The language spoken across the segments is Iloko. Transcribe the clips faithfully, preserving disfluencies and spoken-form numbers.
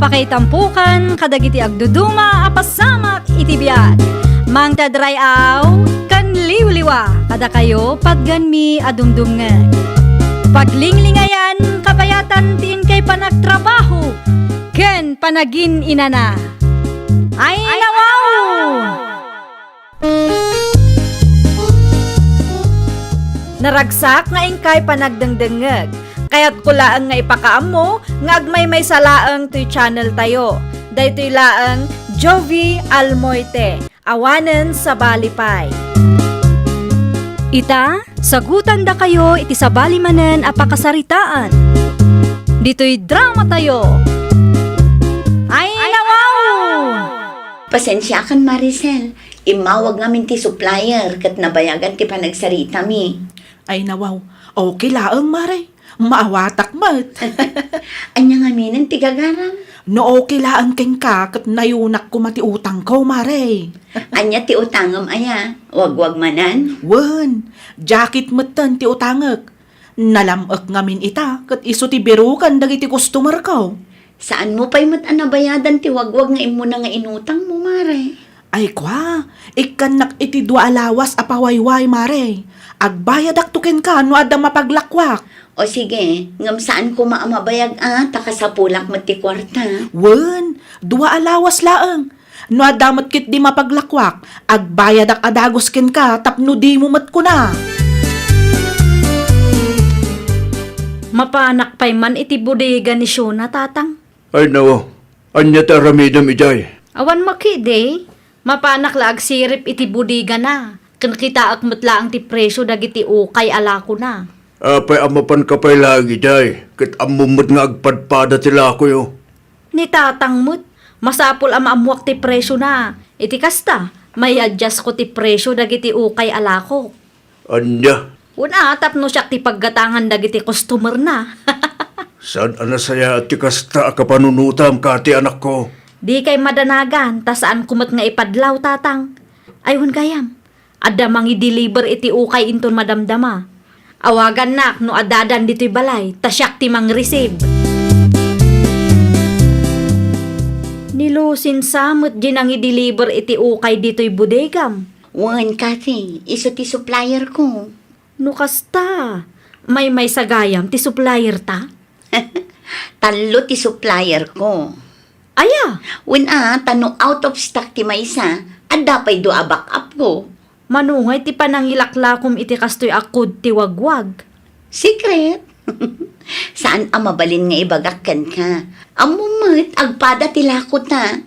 Pakaitampokan kadagiti agduduma a pasamak iti biag. Mangted ray-aw ken liwliwa kadakayo patganmi a dumdumngeg. Paglinglingayan, kabayatan ti inkay panagtrabaho ken panagin-inana. Ay, nawaw! Naragsak nga inkay panagdengdengngeg. Kayatko laeng nga ipakaammo nga agmaymaysa laeng toy channel tayo. Daytoy laeng Jovie Almoite, awanen sabali pay. Ita, sagutandakayo iti sabali manen a pakasaritaan. Ditoy drama tayo. Ay, nawaw! Pasensiakan, Maricel. Immawag ngamin ti supplier ket nabayagan ti panagsaritami. Ay, nawaw. Okay laeng, Mare. Maawatak met. Ania ngaminen ti gagaram? No okay laeng kenka, ket nayunak koma ti utangko, Mare. Ania ti utangem aya? Wagwag manen? Wen, jacket metten ti utangek. Nalam-ek ngamin ita, ket isu ti biruken dagiti customer-ko. Saanmo pay met a nabayadan ti wagwag nga immuna nga inutangmo, Mare? Ay kua, ikkannak iti dua a lawas a pawayway, Mare. Agbayadakto kenka no adda mapaglakwak. O sige, ngem saan koma a mabayag a, ta kasapulak met ti kuarta. Wen, dua a lawas laeng. No adda met ketdi mapaglakwak, agbayadak a dagus kenka tapno dimo met kuna. Mapanak pay man iti bodega ni Shona, Tatang? Ay, nawaw. Ania ti aramidem idiay? Awan makidi. Mapanak la agsirip iti bodegana, ken kitaek met laeng ti presio dagiti ukay a lakona. Apay a mapanka pay laeng idiay, ket ammom met nga agpadpada ti lakoyo? Ni Tatang met, masapul a maammoak ti presiona. Iti kasta, may-adjust-ko ti presio dagiti ukay a lakok. Ania? Wen a, tapno siak ti paggatangan dagiti customer-na. Saan a nasayaat ti kasta a kapanunotam, Kati, anakko? Dikay madanagan, ta saanko met nga ipadlaw, Tatang. Ay, wen gayam, adda mangi-deliver iti ukay inton madamdama. Awagannak no addadan ditoy balay, ta siak ti mangreceive. Ni Lucinsa met di nangi-deliver iti ukay ditoy bodegam. Wen, Kathy, isu ti supplier-ko. No kasta, maymaysa gayam ti supplier-ta? Tallo ti supplier-ko. Aya? Wen a, ta no out of stock ti maysa, adda pay dua a backup-ko. Mano ngay ti panangilaklakom iti kastoy a code ti wagwag? Secret. Saan a mabalin nga ibagak kenka. Ammom met, agpada ti lakota.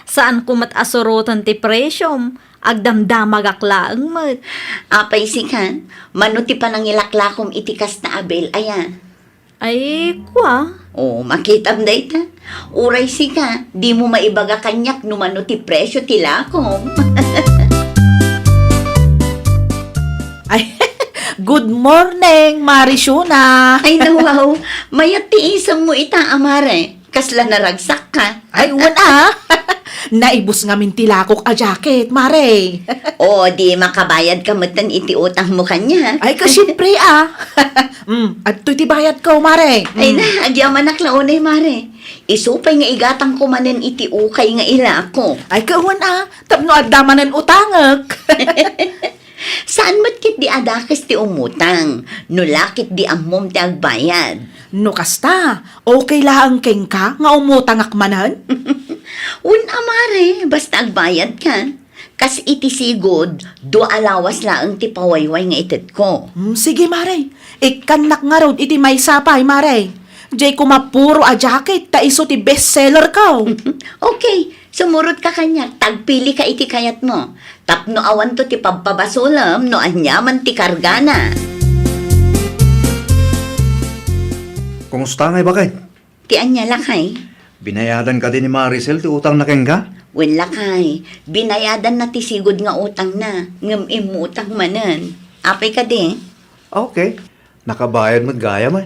Saanko met a suroten ti presiom. Agdamdamagak laeng met. Apay sika, mano ti panangilaklakom iti kasta a bill aya? Ay, kua. O, makitam dayta. Uray sika, dimo maibaga kaniak no mano ti presio ti lakom. Ay, good morning, Mari Shona. Ay, nawaw. Mayat ti isemmo ita, a Mare. Kasla naragsakka. Ay, wen a. Naibus ngamin ti lakok a jacket, Mare. O, di makabayadka metten iti utangmo kaniak. Ay, ka, siempre a. Mm, adtoy ti bayadko, Mare. Ay na, agyamanak la unay, Mare. Isu pay nga igatangko manen iti ukay nga ilako. Ay, ka, wen a. Tapno adda manen utangek. Saan met ketdi a dakes ti umutang, no la ketdi ammom ti agbayad. No kasta, okay laeng kenka nga umutangak manen? Wen a, Mare, basta agbayadka. Kas iti sigud, dua a lawas laeng ti pawayway nga itedko. Hmm, sige, Mare. Ikkannak ngarud iti maysa pay, Mare. Diay koma puro a jacket, ta isu ti best seller-ko. Okay, sumurotka kaniak, ta agpilika iti kayatmo. Tapno awanto ti pabpabasolem no aniaman ti kargana. Kumusta ngay, baket? Ti ania, lakay? Binayadan kadi ni Maricel ti utangna kenka? Wen, lakay, binayadanna ti sigud nga utangna, ngem immutang manen. Apay kadi? Okay. Nakabayad met gayam.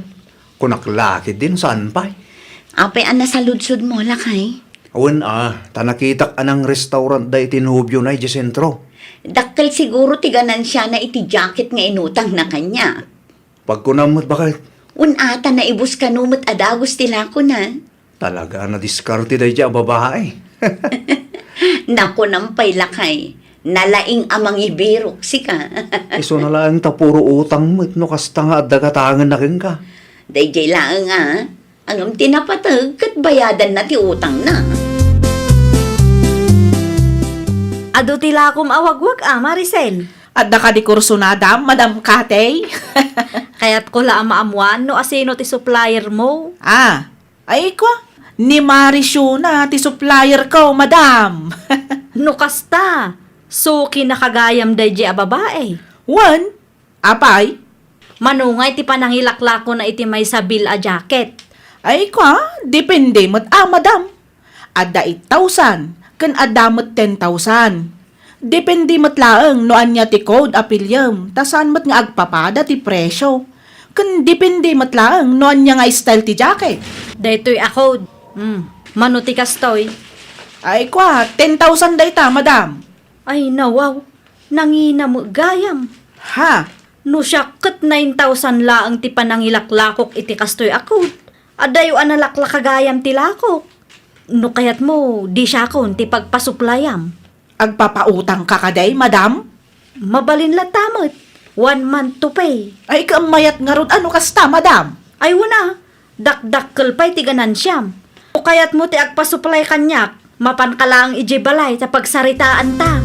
Kunak la ketdi no saan pay. Apay a nasaludsodmo, lakay? Wen a, ta nakitak a nangrestaurant daydi nobiona idiay sentro. Dakkel siguro ti ganansiana iti jacket nga inutangna kaniak. Pagkunam met, baket. Wen a, ta naibus kano met a dagus ti lakona. Talaga a nadiskarte daydiay a babae. Nakunam pay, lakay, nalaing a mangibirok sika. Isuna laeng ta puro utang met no kasta nga adda gatangenna kenka. Daydiay laeng a, ngem ti napateg ket bayadanna ti utangna. Adu ti lakom a wagwag a, Maricel? Adda kadi kursonada, Madam Katey? Kayatko la a maammoan no asino ti suppliermo. Ah, ay kwa, ni Mari Shona ti supplierko, Madam. No kasta, sukinaka gayam daydiay a babae. Wen, apay? Mano ngay ti panangilaklakona iti maysa bill a jacket? Ay kwa, depende met a, Madam. Adda eight thousand, ken adda met ten thousand. Depende met laeng no ania ti code a piliem, ta saan met nga agpapada ti presio. Ken depende met laeng no ania nga style ti jacket. Daytoy a code. Hmm, mano ti kastoy? Ay kwa, ten thousand dayta, Madam. Ay, nawaw. Nangina met gayam. Ha? No siak ket nine thousand laeng ti panangilaklakok iti kastoy a code. Adayo a nalaklaka gayam ti lakok. No kayatmo, di siakon ti pagpasuplayam. Agpapautangka kadi, Madam? Mabalin latta met. One month to pay. Ay, ket mayat ngarud a no kasta, Madam. Ay, wen a. Dakdakkel pay ti ganansiam. No kayatmo ti agpasuplay kaniak, mapanka laeng idiay balay ta pagsaritaanta.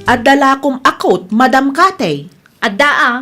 Adda lakom a code, Madam Katey? Adda a,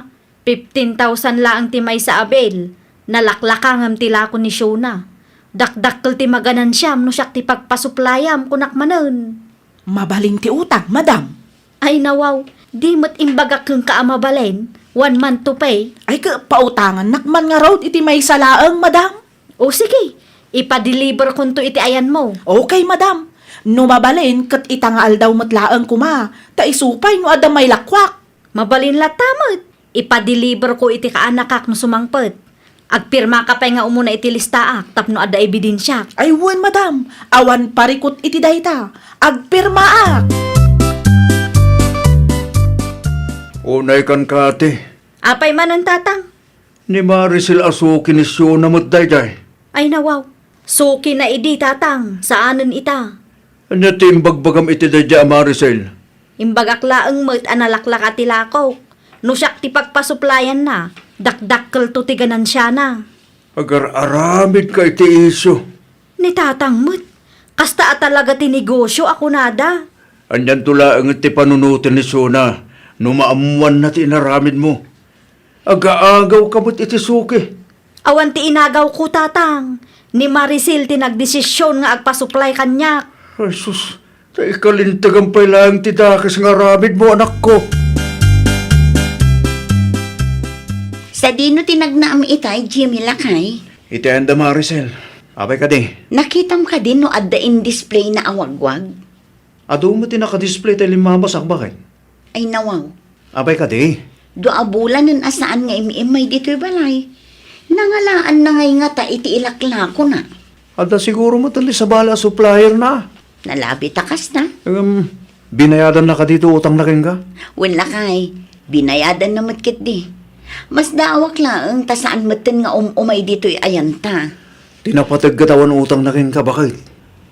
fifteen thousand laeng ti maysa a bill. Nalaklaka ngem ti lako ni Shona. Dakdakkel ti maganansiam no siak ti pagpasuplayam, kunak manen. Mabalin ti utang, Madam? Ay, nawaw, di met imbagak kenka a mabalin, one month to pay. Ay, ket pautangannak man ngarud iti maysa laeng, Madam. O sige, ipadeliverkonto iti ayanmo. Okay, Madam. No mabalin, ket ita nga aldaw met laeng koma, ta isu pay no adda mailakuak. Mabalin latta met. Ipadeliverko iti kaanakak no sumangpet. Agpirmaka pay nga umuna iti listaak tapno adda ebidensiak. Ay wen, Madam, awan parikut iti dayta. Agpirmaak! Unay kan, Kati. Apay manen, Tatang? Ni Maricel a suki ni Shona met daydiay. Ay, nawaw. Sukina idi, Tatang, saanen ita. Ania ti imbagbagam iti daydiay a Maricel? Imbagak laeng met a nalaklaka ti lakok. No siak ti pagpasuplayanna, dakdakkelto ti ganansiana. Agar-aramidka iti isyu. Ni Tatang met, kasta a talaga ti negosyo a kunada. Anianto laeng ti panunoten ni Shona no maammoanna ti inaramidmo? Agaagawka met iti suki. Awan ti inagawko, Tatang. Ni Maricel ti nagdesision nga agpasuplay kaniak. Ay, sus, ta ikalintegan pay laeng ti dakes nga aramidmo, anakko. Sadino ti nagnaam itay, Jimmy, lakay? Iti ayan da, Maricel. Apay kadi? Nakitam kadi no adda in-displayna a wagwag? Adu met ti naka-display tay limmabasak, baket. Ay, nawaw. Apay kadi? Dua a bulanen a saan nga im-immay ditoy balay. Nangalaanna ngay ngata iti ilaklakona. Adda siguro met ti sabali a supplierna. Nalabi ta kasta. Ngem, binayadanna kadi ti utangna kenka? Wen lakay, binayadanna met ketdi. Masdaawak laeng ta saan metten nga um-umay ditoy ayanta. Ti napateg ket awan utangna kenka, baket.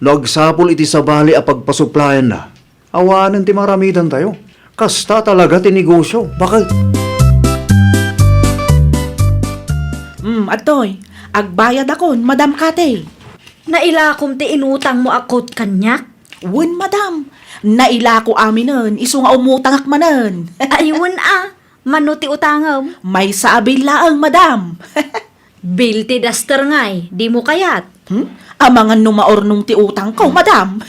No agsapul iti sabali a pagpasuplayanna, awanen ti maaramidantayo. Kasta talaga ti negosyo. Baket? Hmm, adtoy. Agbayadakon, Madam Kati. Nailakom ti inutangmo a code kaniak? Wen, Madam. Nailako aminen, isu nga umutangak manen. Ay, wen a. Mano ti utangem? Maysa a bill laeng, Madam. Bill ti daster ngay, dimo kayat? Hmm? Amangan no maurnong ti utangko, Madam.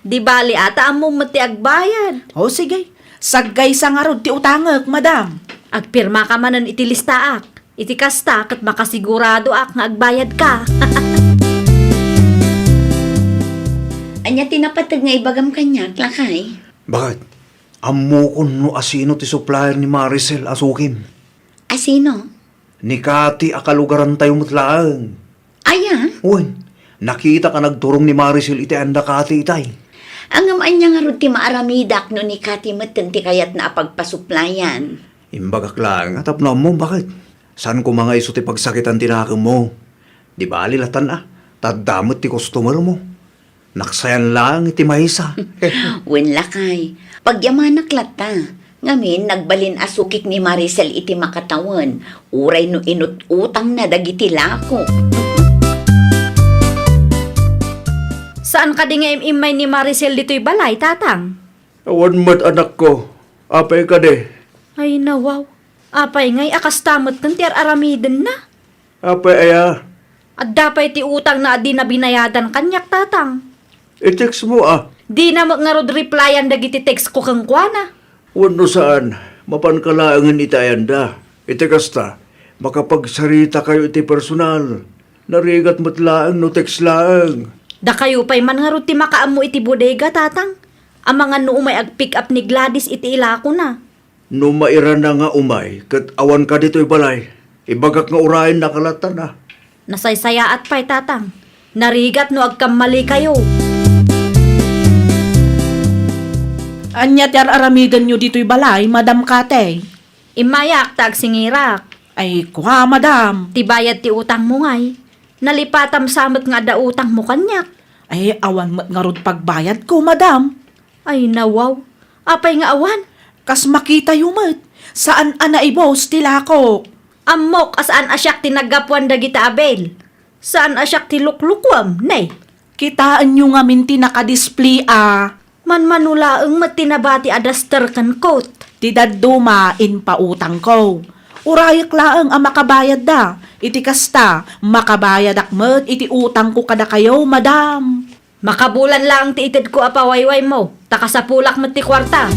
Di bali a ta ammom met ti agbayad. O, sige. Saggaysa ngarud ti utangek, Madam. Agpirmaka manen iti listaak. Iti kasta, ket makasiguradoak nga agbayadka. Ania ti napateg nga ibagam kaniak, lakay? Baket, ammokon no asino ti supplier ni Maricel a sukim. Asino? Ni Kati a kalugarantayo met laeng. Aya? Wen, nakitak a nagturong ni Maricel iti ayan da Kati itay. Ngem ania ngarud ti maaramidak no ni Kati metten ti kayatna a pagpasuplayan? Imbagak laeng a tapno ammom, baket. Saan koma nga isu ti pagsakitan ti nakemmo? Di bali latan a, ta adda met ti customermo. Naksayan laeng iti maysa. Wen lakay, pagyamanak latta. Ngamin, nagbalin a sukik ni Maricel iti makatawen, uray no inut-utangna dagiti lakok. Saan kadi nga im-immay ni Maricel ditoy balay, Tatang? Awan met, anakko. Apay kadi? Ay, nawaw. Apay ngay a kasta metten ti ar-aramidenna? Apay aya? Adda pay ti utangna a dina binayadan kaniak, Tatang. I-text mo, a. Dina met ngarud replyan dagiti text ko kenkuana. Wenno saan, mapanka laengen iti ayanda. Iti kasta, makapagsarita kayo iti personal. Narigat met laeng no text laeng. Dakayo pay man ngarud ti makaammo iti bodega, Tatang. Amangan no umay ag-pick up ni Gladys iti ilakona. No mairana nga umay, ket awan ka ditoy balay, ibagak nga urayennak a latta. Nasaysayaat pay, Tatang. Narigat no agkammalikayo. Ania ti ar-aramidenyo ditoy balay, Madam Katey? Immayak ta agsingirak. Ay, kua, Madam. Ti bayad ti utangmo ngay. Nalipatam sa met nga adda utangmo kaniak. Ay, awan met ngarud pagbayadko, Madam. Ay, nawaw. Apay nga awan? Kas makitayo met, saan a naibos ti lakok. Ammok a saan a siak ti naggapuan dagita a bill. Saan a siak ti luklukuam, ne? Kitaenyo ngamin ti nakadisplay a. Manmano laeng met ti nabati a duster ken coat. Ti dadduma, impautangko. Urayek laeng a makabayadda. Iti kasta, makabayadak met iti utangko kadakayo, Madam. Makabulan laeng ti itedko a pawaywaymo, ta kasapulak met ti kuarta.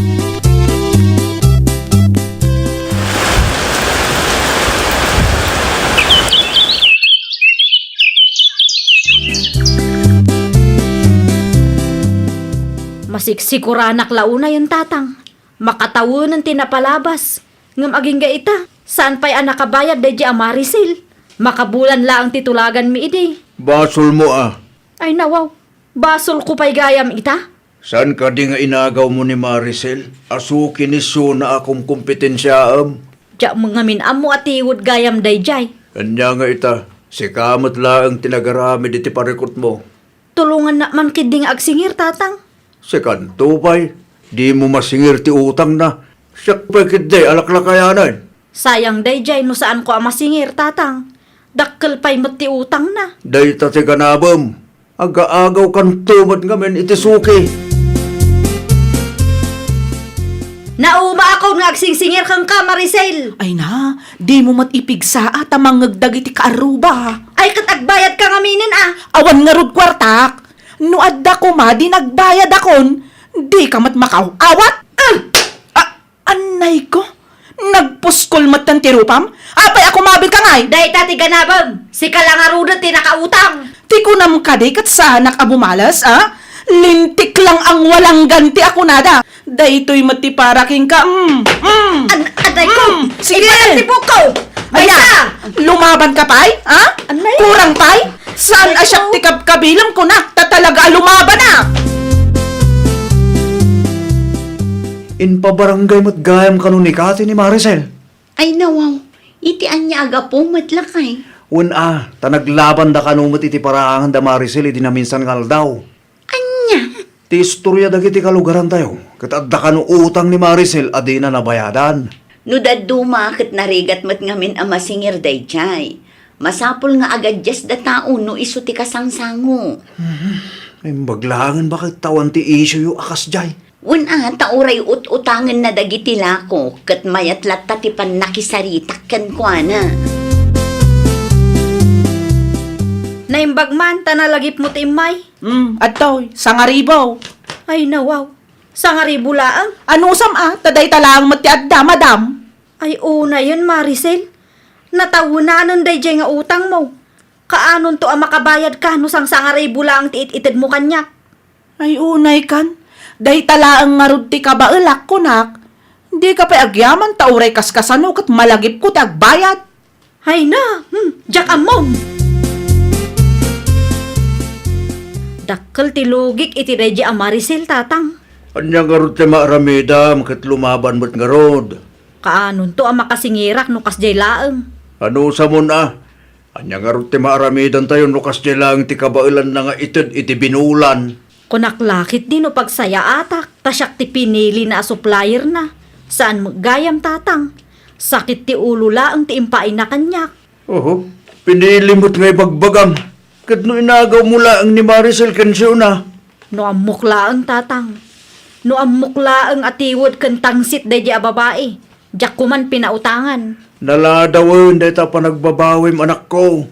Masiksikuranak la unayen, Tatang. Makatawenen ti napalabas. Ngem agingga ita, saan pay a nakabayad daydi a Maricel. Makabulan laeng ti tulaganmi idi. Basolmo a. Ay, nawaw. Basolko pay gayam ita? Saan kadi nga inagawmo ni Maricel a suki ni Shona a kumkompetensiaem? Diak met ngamin ammo a tiwed gayam daydiay. Ania nga ita, sika met laeng ti nagaramid iti parikutmo. Tulongannak man ketdi nga agsingir, Tatang. Sikanto pay, dimo masingir ti utangna. Siak pay ketdi a laklakayanen. Sayang daydiay no saanko a masingir, Tatang. Dakkel pay met ti utangna. Dayta ti ganabem. Agaagawkanto met ngamin iti suki. Naumaakon nga agsingsingir kenka, Maricel. Ay na, dimo met ipigsa a ta mangngeg dagiti kaarruba. Ay, ket agbayadka ngaminen a. Awan ngarud kuartak. No adda koma di nagbayadakon, dika met makaw-awat. Ah! Ah, Annayko, nagpuskol metten ti rupam? Apay a kumabilka ngay? Dayta ti ganabem, sika la ngaruden ti nakautang. Ti kunam kadi ket saanak a bumales, a? Lintik lang ang walang ganti a kunada. Daytoy met ti para kenka, mm, mm. An-, anay ko! Mm, sige. Ipanan ti buko! Ania, maysa! Lumaban ka pay, ha? Anay. Kurang pay? Saan a siak ti kabkabilem kunak, ta talaga a lumaban a! Impabarangay met gayam kano ni Kati ni Maricel. Ay, nawaw, iti ania a gapu met lakay? Wen a, ta naglabanda kano met iti paraangan da Maricel idi naminsan nga aldaw. Ania? Ti istoria dagiti kalugarantayo, ket adda kano utang ni Maricel a dina nabayadan. No dadduma, ket narigat met ngamin a masingir daydiay. Masapul nga agadiasda tao no isu ti kasangsango. Mhm. Imbag laengen baket ta awan ti isioyo a kasdiay. Wen a, ta uray ut-utangenna dagiti lako, ket mayat latta ti pannakisaritak kenkuana. Naimbag man ta nalagipmo ti immay. Hmm, adtoy, sangaribu. Ay, nawaw. Sangaribu laeng? Anusam a, ta dayta laeng met ti adda, madam. Ay, unayen, Maricel. Natawenanen daydiay nga utangmo. Kaanonto a makabayadka no sangsangaribu laeng ti it-itedmo kaniak? Ay, unaykan. Dayta laeng ngarud ti kabaelak, kunak. Dika pay agyaman ta uray kaskasano ket malagipko ti agbayad. Ay na, hmm, diak ammom. Dakkel ti lugik iti daydi a Maricel, Tatang. Ania ngarud ti maaramidam ket lumaban met ngarud? Kaanonto a makasingirak no kasdiay laeng? Anusamon a? Ania ngarud ti maaramidantayo no kasdiay laeng ti kabaelanna nga ited iti binulan? Kunak la ketdi no pagsayaatak, ta siak ti pinilina a supplierna. Saan met gayam, Tatang. Sakit ti ulo laeng ti impaayna kaniak. Oho, pinili met nga ibagbagam. Ket no inagawmo laeng ni Maricel ken Siona? No ammok laeng, Tatang. No ammok laeng a tiwed ken tangsit daydi a babai, diak koman pinautangan. Naladawen dayta a panagbabawim, anakko.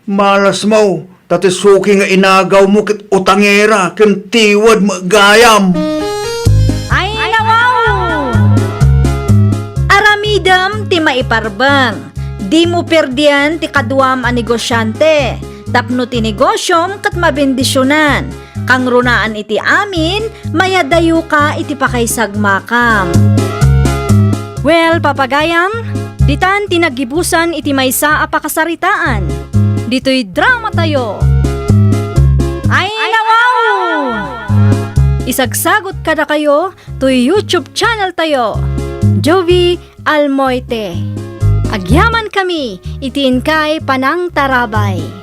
Malasmo, ta ti suki nga inagawmo ket utangera ken tiwed met gayam. Ay, nawaw! Aramidem ti maiparbeng. Dimo perdien ti kaduam a negosiante, tapno ti negosiom ket mabendisionan. Kangrunaan iti amin, mayadayoka iti pakaisagmakam. Well, papagayam, ditan ti naggibusan iti maysa a pakasaritaan. Ditoy dramatayo. Ay, nawaw! Isagsagot kadakayo toy YouTube channel tayo, Jovie Almoite. Agyamankami iti inkay panangtarabay.